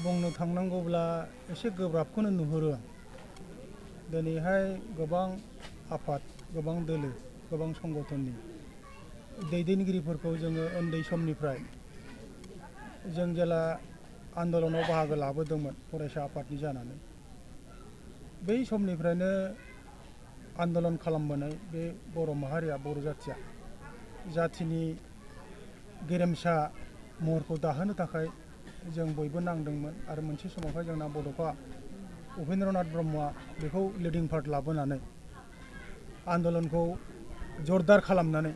बुंनो थांनांगौब्ला एसे गोब्राबखौनो नुहुरो दिनैहाय गोबां आफाद गोबां दोलो गोबां संगठननि दैदेनगिरिफोरखौ जोङो उन्दै समनिफ्राय जों जेला आन्दलनाव बाहागो लाबोदोंमोन फरायसा आफादनि जानानै बै समनिफ्रायनो आन्दलन खालामबोनाय बे बर' माहारिया बर' जाथिया जाथिनि गेरेमसा महरखौ दाहोनो थाखाय जों बयबो नांदोंमोन आरो मोनसे समावहाय जोंना बड'फा उपेन्द्रनाथ ब्रह्मआ बेखौ लिडिं पार्ट लाबोनानै आन्दलनखौ जरदार खालामनानै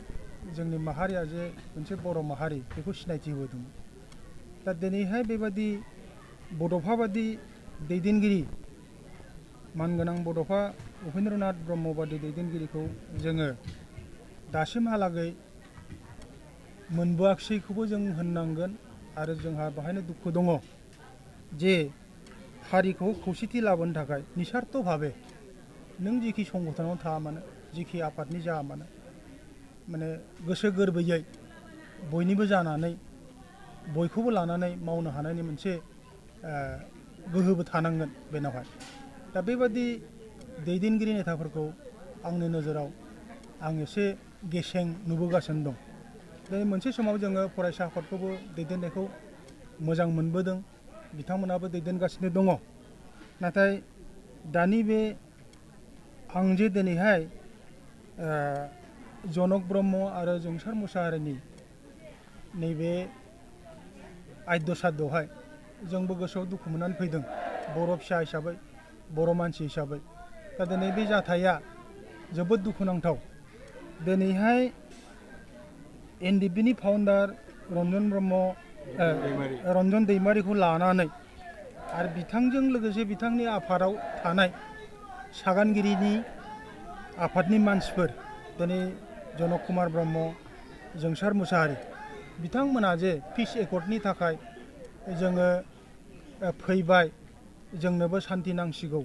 जोंनि माहारिया जे मोनसे बर' माहारि बेखौ सिनायथि होबोदोंमोन। दा दिनैहाय बेबादि बड'फा बादि दैदेनगिरि मानगोनां बड'फा उपेन्द्रनाथ ब्रह्म बादि दैदेनगिरिखौ जोङो दासिमहालागै मोनबोआखिसैखौबो जों होननांगोन आरो जोंहा बेहायनो दुखु दङ जे हारिखौ खौसेथि लाबोनो थाखाय निस्वार्थ भाबे नों जिखि संगठनाव थाया मानो जिखि आफादनि जाया मानो माने गोसो गोरबोयै बयनिबो जानानै बयखौबो लानानै मावनो हानायनि मोनसे गोहोबो थानांगोन बेनावहाय। दा बेबादि दैदेनगिरि नेताफोरखौ आंनि नोजोराव आं एसे गेसें नुबोगासिनो दं। दिनै मोनसे समाव जोङो फरायसा आफादखौबो दैदेननायखौ मोजां मोनबोदों बिथांमोनाबो दैदेनगासिनो दङ। नाथाय दानि बे आं जे दिनैहाय जनक ब्रह्म आरो जोंसार मुसाहारिनि नैबे आद्य साद्यहाय जोंबो गोसोआव दुखु मोननानै फैदों बर' फिसा हिसाबै बर' मानसि हिसाबै। दा दिनै बे जाथाया जोबोद दुखुनांथाव। दिनैहाय NDP-नि फाउन्डार रन्जन दैमारिखौ लानानै आरो बिथांजों लोगोसे बिथांनि आफादाव थानाय सागानगिरिनि आफादनि मानसिफोर दिनै जनक कुमार ब्रह्म जोंसार मुसाहारि बिथांमोना जे पिस एकर्डनि थाखाय जोङो फैबाय जोंनोबो सान्थि नांसिगौ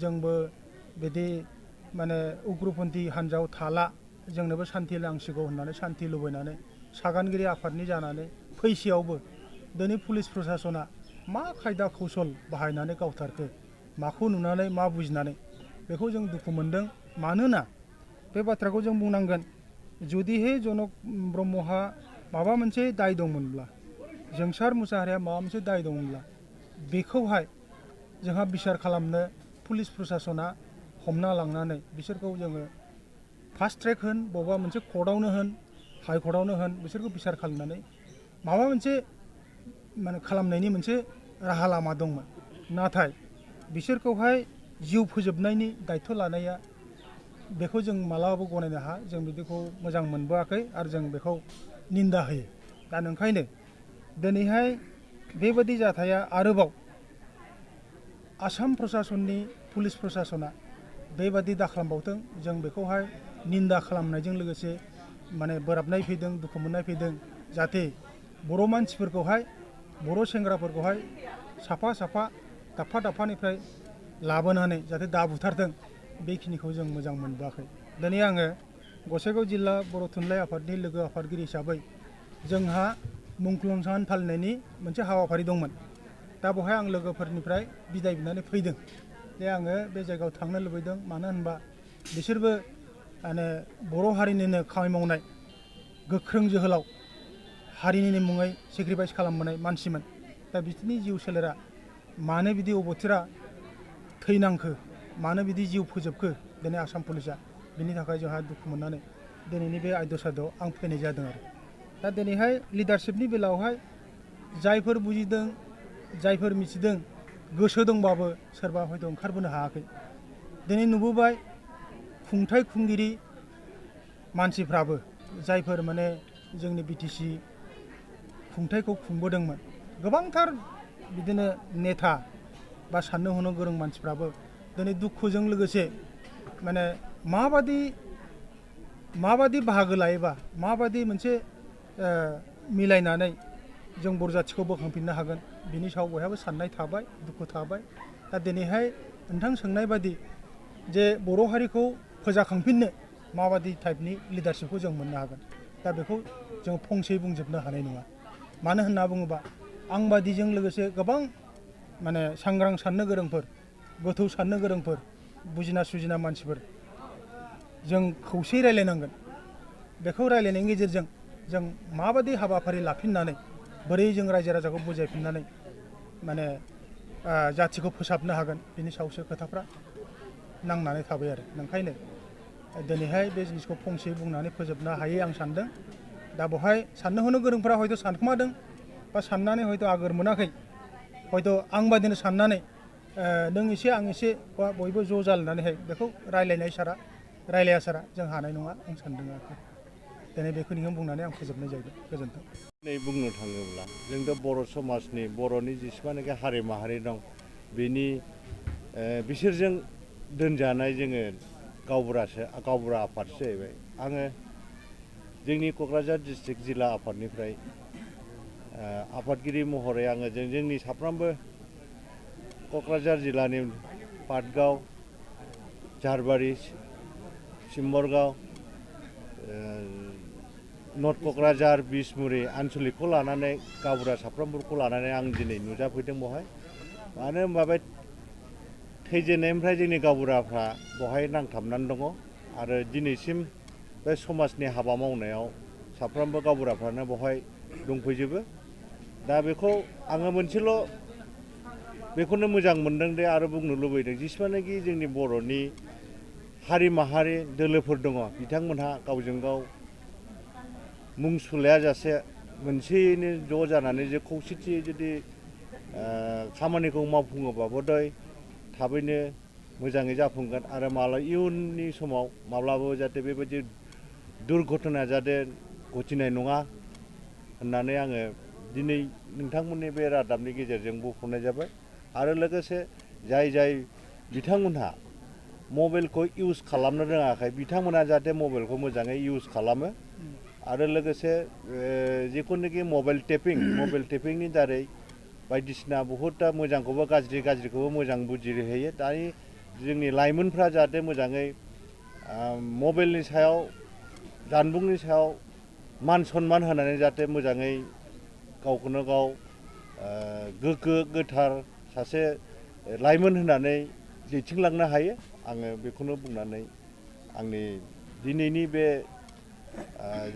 जोंबो बिदि माने उग्रपन्थी हान्जायाव थाला जोंनोबो सान्थि नांसिगौ होननानै सान्थि लुबैनानै सागानगिरि आफादनि जानानै फैसेयावबो दिनै पुलिस प्रसासना मा खायदा कौसल बाहायनानै गावथारखो माखौ नुनानै मा बुजिनानै बेखौ जों दुखु मोनदों। मानोना बे बाथ्राखौ जों बुंनांगोन जुदिहे जनक ब्रह्महा माबा मोनसे दाय दंमोनब्ला जोंसार मुसाहारिया माबा मोनसे दाय दंमोनब्ला बेखौहाय जोंहा बिसार खालामनो पुलिस प्रसासना हमना लांनानै बिसोरखौ जोङो फास्ट ट्रेक होन बबेबा मोनसे कर्टआवनो होन हाइकर्टआवनो होन बिसोरखौ बिसार खालामनानै माबा मोनसे माने खालामनायनि मोनसे राहा लामा दंमोन। नाथाय बिसोरखौहाय जिउ फोजोबनायनि दायथ' लानाया बेखौ जों मालाबाबो गनायनो हाया। जों बिदिखौ मोजां मोनबोआखै आरो जों बेखौ निन्दा होयो। दा ओंखायनो दिनैहाय बेबादि जाथाया आरोबाव आसाम प्रसासननि पुलिस प्रसासना बेबादि दाखालामबावथों जों बेखौहाय निन्दा खालामनायजों लोगोसे माने बोराबनाय फैदों दुखु मोननाय फैदों जाहाथे बर' मानसिफोरखौहाय बर' सेंग्राफोरखौहाय साफा साफा दाबफा दाबफानिफ्राय लाबोनानै जाहाथे दा बुथारथों बेखिनिखौ जों मोजां मोनबोआखै। दिनै आङो गसाइगाव जिल्ला बर' थुनलाइ आफादनि लोगो आफादगिरि हिसाबै जोंहा मुंख्लं सान फालिनायनि मोनसे हाबाफारि दंमोन। दा बेवहाय आं लोगोफोरनिफ्राय बिदाय बिनानै फैदों जे आङो बे जायगायाव थांनो लुबैदों मानो होनबा बिसोरबो माने बर' हारिनिनो खामानि मावनाय गोख्रों जोहोलाव हारिनिनो मुङै सेक्रिफाइस खालामबोनाय मानसिमोन। दा बिसोरनि जिउ सोलेरा मानो बिदि अबथिरा थैनांखो मानो बिदि जिउ फोजोबखो दिनै आसाम पुलिसा बिनि थाखाय जोंहा दुखु मोननानै दिनैनि बे आद्य साद्यआव आं फैनाय जादों आरो। दा दिनैहाय लिडारशिपनि बेलायावहाय जायफोर बुजिदों जायफोर मिथिदों गोसो दंबाबो सोरबा हयथ' ओंखारबोनो हायाखै। दिनै नुबोबाय खुंथाइ खुंगिरि मानसिफ्राबो जायफोर माने जोंनि BTC खुंथाइखौ खुंबोदोंमोन गोबांथार बिदिनो नेता बा साननो हनो गोरों मानसिफ्राबो दिनै दुखुजों लोगोसे माने माबादि बाहागो लायोबा माबादि मोनसे मिलायनानै जों बर' जाथिखौ बोखांफिननो हागोन बिनि सायाव बयहाबो साननाय थाबाय दुखु थाबाय। दा दिनैहाय नोंथां सोंनाय बादि जे बर' हारिखौ फोजाखांफिननो माबादि टाइपनि लिडारशिपखौ जों मोननो हागोन दा बेखौ जों फंसेयै बुंजोबनो हानाय नङा। मानो होनना बुङोबा आं बादिजों लोगोसे गोबां माने सांग्रां साननो गोरोंफोर गोथौ साननो गोरोंफोर बुजिना सुजिना मानसिफोर जों खौसेयै रायलायनांगोन बेखौ रायलायनायनि गेजेरजों जों माबायदि हाबाफारि लाफिननानै बोरै जों रायजो राजाखौ बुजायफिननानै माने जाथिखौ फोसाबनो हागोन बिनि सायावसो खोथाफ्रा नांनानै थाबाय आरो ओंखायनो दिनैहाय बे जिनिसखौ फंसे बुंनानै फोजोबनो हायै आं सानदों दा बेवहाय साननो हनो गोरोंफोरा हयथ' सानखोमादों बा साननानै हयथ' आगोर मोनाखै हयथ' आं बादिनो साननानै नों एसे आं एसे बा बयबो ज' जालायनानैहाय बेखौ रायलायनाय सारा रायलाया सारा जों हानाय नङा आं सानदों आरोखि दिनै बेखिनिखौ बुंनानै आं फोजोबनाय जाहैबाय गोजोन्थों। दिनै बुंनो थाङोब्ला जोंथ' बर' समाजनि बर'नि जेसेबांनाखि हारि माहारि दं बिनि बिसोरजों दोनजानाय जोङो गावबुरा आफादसो जाहैबाय आङो जोंनि क'क्राझार डिस्ट्रिक्ट जिल्ला आफादनिफ्राय आफादगिरि महरै आङो जोंनि साफ्रोमबो क'क्राझार जिल्लानि पाटगाव झारबारि सिम्बरगाव नर्थ क'क्राझार बिसमुरि आनसलिकखौ लानानै गावबुरा साफ्रोमफोरखौ लानानै आं दिनै नुजाफैदों बेवहाय मानो होनबा बे थैजेननायनिफ्राय जोंनि गावबुराफ्रा बेवहाय नांथाबनानै दङ आरो दिनैसिम बे समाजनि हाबा मावनायाव साफ्रोमबो गावबुराफ्रानो बेवहाय दंफैजोबो दा बेखौ आङो मोनसेल' बेखौनो मोजां मोनदों दे आरो बुंनो लुबैदों जेसेबांनाखि जोंनि बर'नि हारि माहारि दोलोफोर दङ बिथांमोनहा गावजों गाव मुं सुलायाजासे मोनसेयैनो ज' जानानै जे खौसेथियै जुदि खामानिखौ मावफुङोबा हदाय थाबैनो मोजाङै जाफुंगोन आरो इयुननि समाव माब्लाबो जाहाथे बेबायदि दुर्घटना जाहाथे घटिनाय नङा होननानै आङो दिनै नोंथांमोननि बे रादाबनि गेजेरजों बुंहरनाय जाबाय आरो लोगोसे जाय बिथांमोनहा मबाइलखौ इउज खालामनो रोङाखै बिथांमोना जाहाथे मबाइलखौ मोजाङै इउज खालामो आरो लोगोसे जिखुनुखि मबाइल टेपिंनि दारै बायदिसिना बहुतता मोजांखौबो गाज्रिखौबो मोजां बुजिहोयो दानि जोंनि लाइमोनफ्रा जाहाथे मोजाङै मबाइलनि सायाव जानबुंनि सायाव मान सनमान होनानै जाहाथे मोजाङै गावखौनो गाव गोग्गो गोथार सासे लाइमोन होननानै दैथिंलांनो हायो आङो बेखौनो बुंनानै आंनि दिनैनि बे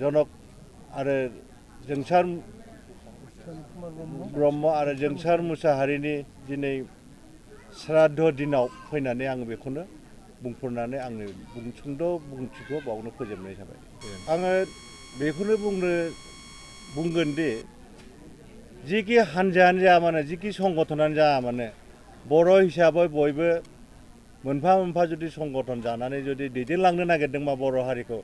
जनक आरो जोंसार ब्रह्म आरो जोंसार मुसाहारिनि दिनै श्राद्ध दिनाव फैनानै आं बेखौनो बुंफोरनानै आंनि सुंद' बुंथिखौ बावनो फोजोबनाय जाबाय आङो बेखौनो बुंगोन दि जिखि हान्जायानो जाया मानो जिखि संगठनानो जाया मानो बर' हिसाबै बयबो मोनफा मोनफा जुदि संगठन जानानै जुदि दैदेनलांनो नागिरदोंबा बर' हारिखौ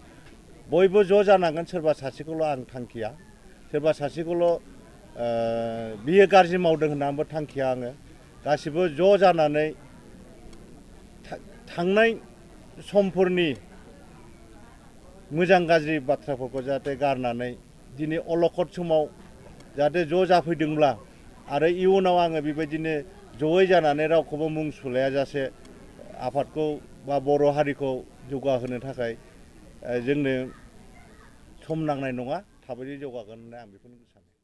बयबो ज' जानांगोन सोरबा सासेखौल' आं थांखिया सोरबा सासेखौल' बियो गाज्रि मावदों होननानैबो थांखिया आङो गासिबो ज' जानानै थांनाय समफोरनि मोजां गाज्रि बाथ्राफोरखौ जाहाथे गारनानै दिनै अलखद समाव जाहाथे ज' जाफैदोंब्ला आरो इयुनाव आङो बेबायदिनो जयै जानानै रावखौबो मुं सुलायाजासे आफादखौ बा बर' हारिखौ जौगाहोनो थाखाय जोंनो सम नांनाय नङा थाबैनो जौगागोन होननानै आं बेखौनो सानो।